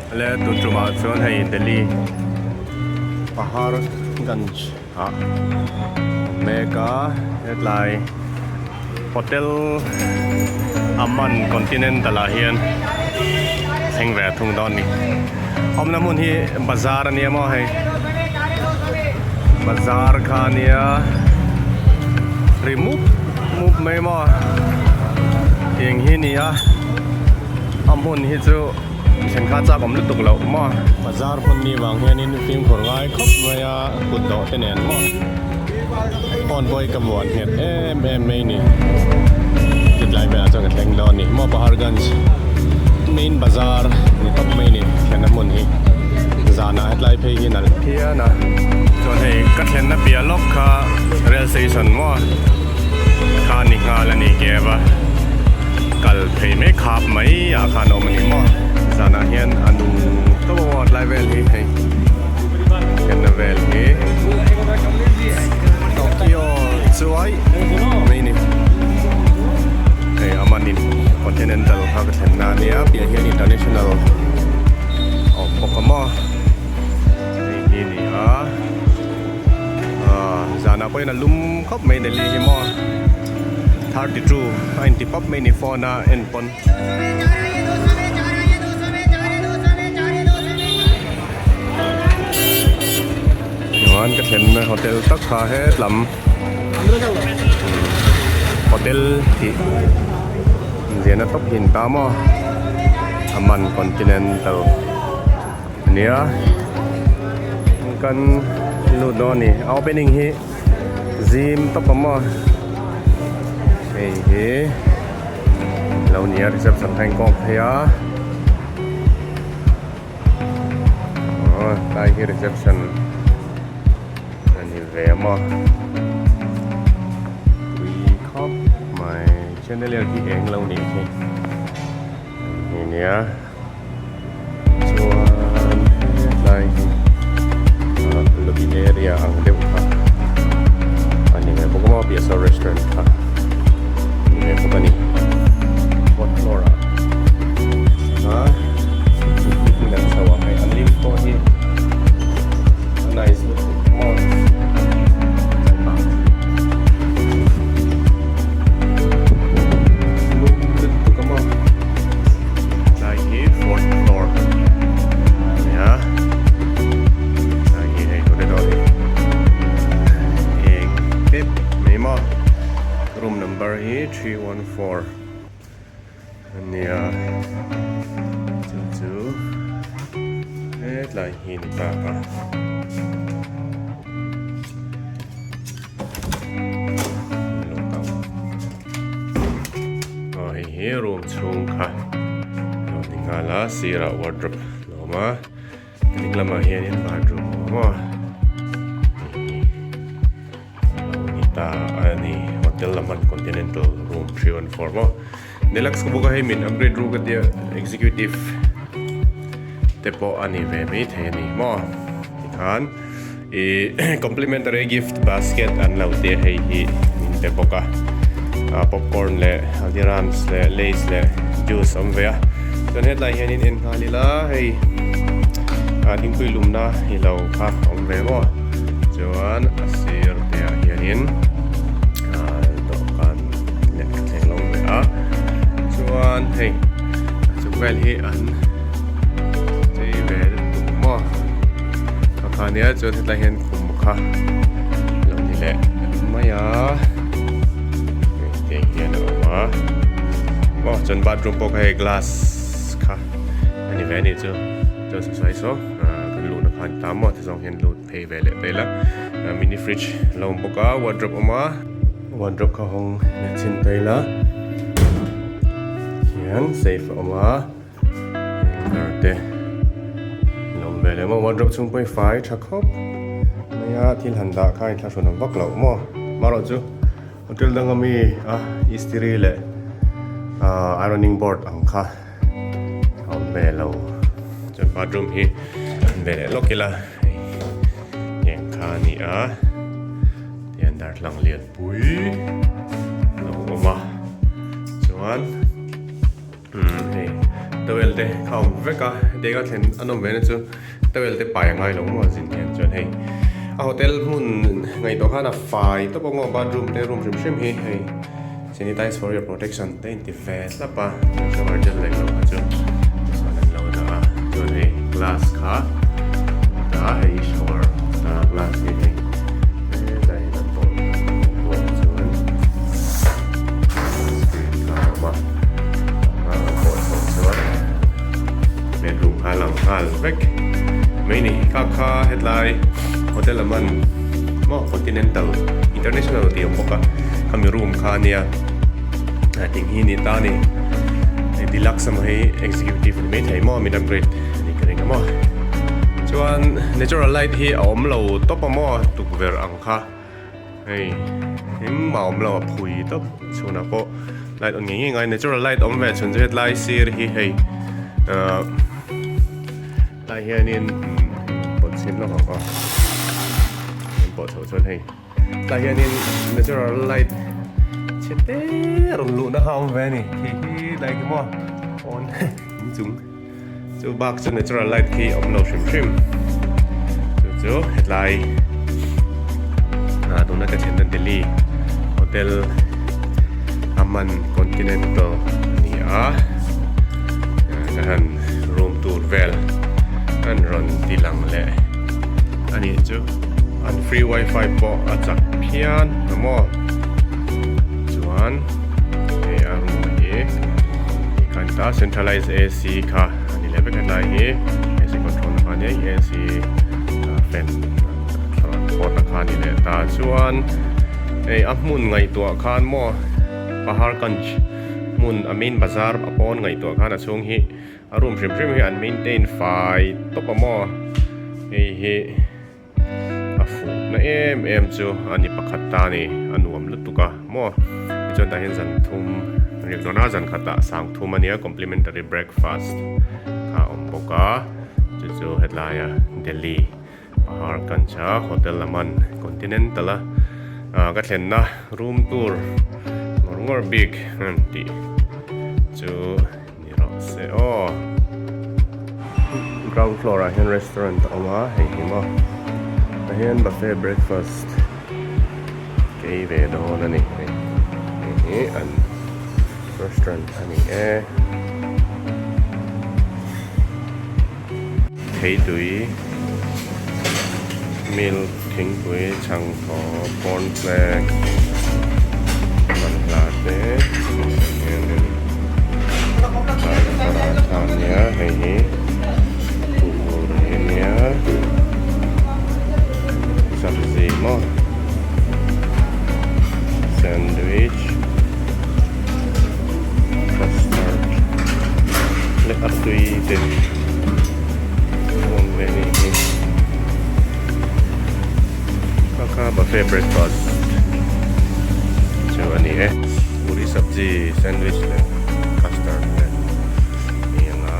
Le tun tumah chuan hei Delhi Paharganj ah awm mek a hetlai hotel Aman Continental ah hian thleng ve a thung dawn a ni awmna hmun hi bazar a nia maw hei bazar kha a nia ri mup mup mai maw tiang hi a ni a. A hmun hi chu thlen kha chak awm lutuk loh maw. Bazar hmun mi vang hianin fimkhur ngai khawp mai a kut dawh te nen maw. Phone pawh hi ka vuan nghet em em mai ni. Chutlai velah chuan ka thleng dawn a ni. Maw Paharganj main bazar ni tawp mai ni thlenna hmun hi. Zanah hetlai phei hi nalh phian a. Chuan hei ka thlenna piah lawk kha rail station maw kha ni nghal a ni kep a. Kal phei mai khap mai ah khan a awm a ni maw zanah hian a nung tawp a maw tlai vel hi hei thlenna vel hi Tokyo chuai mai ni hei a manin continental kha ka thlenna a nia piah hian international a awm bawk a maw hei hi a ni a ah zanah pawhin a lum khawp mai Delhi hi maw. 32 a inti pap mai ni phone a en pawn. Chuan ka thlenna hotel tak kha hetlam hotel tih inziahna tawp hi a ni ta maw Aman Continental a nia kan lut dawn a ni a opening hi. Zim tawp a maw hei hi lo nia reception kha in kawng phei a aw tlai hi reception a ni ve a maw tui khawp mai chandelier khi eng lo nih khi hei nia. Chuan hetlai hi ah lobby area ang deuh kha a ni ve bawk a maw piah saw restaurant kha a ni ve bawk a ni fourth floor ah a hmun an chho a hei an lift pawh hi a nice lutuk maw. Lum lutuk a maw. Tlai hi fourth floor a ni a tlai hi hei corridor hi eng pep mai maw room number hi 314 a ni a chu chu hetlai hi ni ta a. Aw hei hi room chhung kha a lo ni nghal a sirah wardrobe a awm a ding lamah hianin bathroom a awm a hei hi a lo ni ta a ni hotel Laman continental room 314 maw deluxe ka bawk a hei min upgrade ru ka tia executive te pawh a ni ve maithei a ni maw tikhan. Ih complimentary gift basket an lo tia hei hi min pe bawk a ah popcorn leh haldirams leh lays leh juice a awm ve a chuan hetlai hianin en nghal ila hei ah thingpui lumna hi lo kha a awm ve maw chuan a sir te ah hianin ah dawhkan leh thleng lo awm ve a chuan hei a chung vel hi an chei ve lutuk maw. Kha nia chuan hetlai hian khum kha lo ni leh mai a tiang hian a awm a maw chuan bathroom pawh kha hei glass kha a ni ve a nih chu chuan saw saw kan luhna kha a ni ta maw ti zawng hian lut phei ve leh ta ila mini fridge a lo awm bawk a wardrobe a awm a wardrobe kha hawng leh chhin ta ila hian safe a awm a. Hanger te an awm ve leh maw wardrobe chhung pawh hi fai tha khawp mai a thil han dah kha inthlahrun awm vak loh maw marawh chu hotel danga mi a istiri leh ah ironing board ang kha a awm ve lo chuan bathroom hi en ve leh lawk ila hei heng kha a ni a tihian darthlalang lianpui a lo awm a chuan. Umm hei Towel te kha awm vek a, hetiang a thlen a nawm ve na chu towel te pai a ngai lo maw zin hian chuan hei a hotel hmun ngaihtuah khan a fai tawp a maw bathroom te room hrim hrim hi hei sanitize for your protection te in ti ve thlap a shower gel leh lo kha chu chuan an lo dah a chuan hei glass kha a hei shower glass hi hei hetlai hi kan tawh tawh chuan screen kha a awm a. Bedroom kha a lang nghal vek mai ni kha kha hetlai hotel lam an maw continental international tih a awm bawk a khami room kha ania ting hi ni ta ni hei deluxe emaw hei executive a ni maithei maw min upgrade a nih ka ring a maw chuan natural light hi a awm lo tawp a maw tukverh ang kha. Hei engmah awm lo a phui tawp chhunah pawh light on ngei ngei ngai natural light awm ve chhun chu hetlai sir hi hei ahh tlai hianin pawt chhin lawk ang aw in pawh chhoh chuan hei tlai hianin natural light chhe te rawn luhna kha a awm ve a ni khi hi lai khi maw pawn inchung chu bak chu natural light khi awm lo hrim hrim chu chu hetlai ah tuna ka thlen na Delhi hotel Aman Continental a ni a ka han room tour vel an rawn ti lang leh a nih chu an free wifi pawh a chak phian a maw chuan hei a room hi. Kan ta centralized AC kha a ni leh vek a tlai hi AC control na kha nia AC fan port na kha a ni leh ta chuan hei a hmun ngaihtuah khan maw Paharganj hmun a main bazar a pawn ngaihtuah khan a chhung hi a room hrim hrim hi an maintain fai tawp a maw hei hi. A fuhna em em chu a ni pakhat ta a ni a nuam lutuk a maw tichuan tah hian zan thum riak dawn a zan khatah sang thum a nia complimentary breakfast kha a awm bawk a chu chu hetlaia Delhi Paharganj a hotel Aman Continental a ah ka thlenna room tour ngawr ngawr bik an tih chu. Ni rawh se aw. Ground floor ah hian restaurant a awm a hei hi maw tah hian buffet breakfast kei ve dawn a ni hei hei hi an restaurant a ni e. Theitui milk thingpui chhangthaw cornflakes manhla te hianin paratha ania hei hi puri ania sabzi maw sandwich custard leh a tui te awm ve anih hi kha kha buffet breakfast chu a ni e puri sabzi sandwich leh custard leh a ni ang a.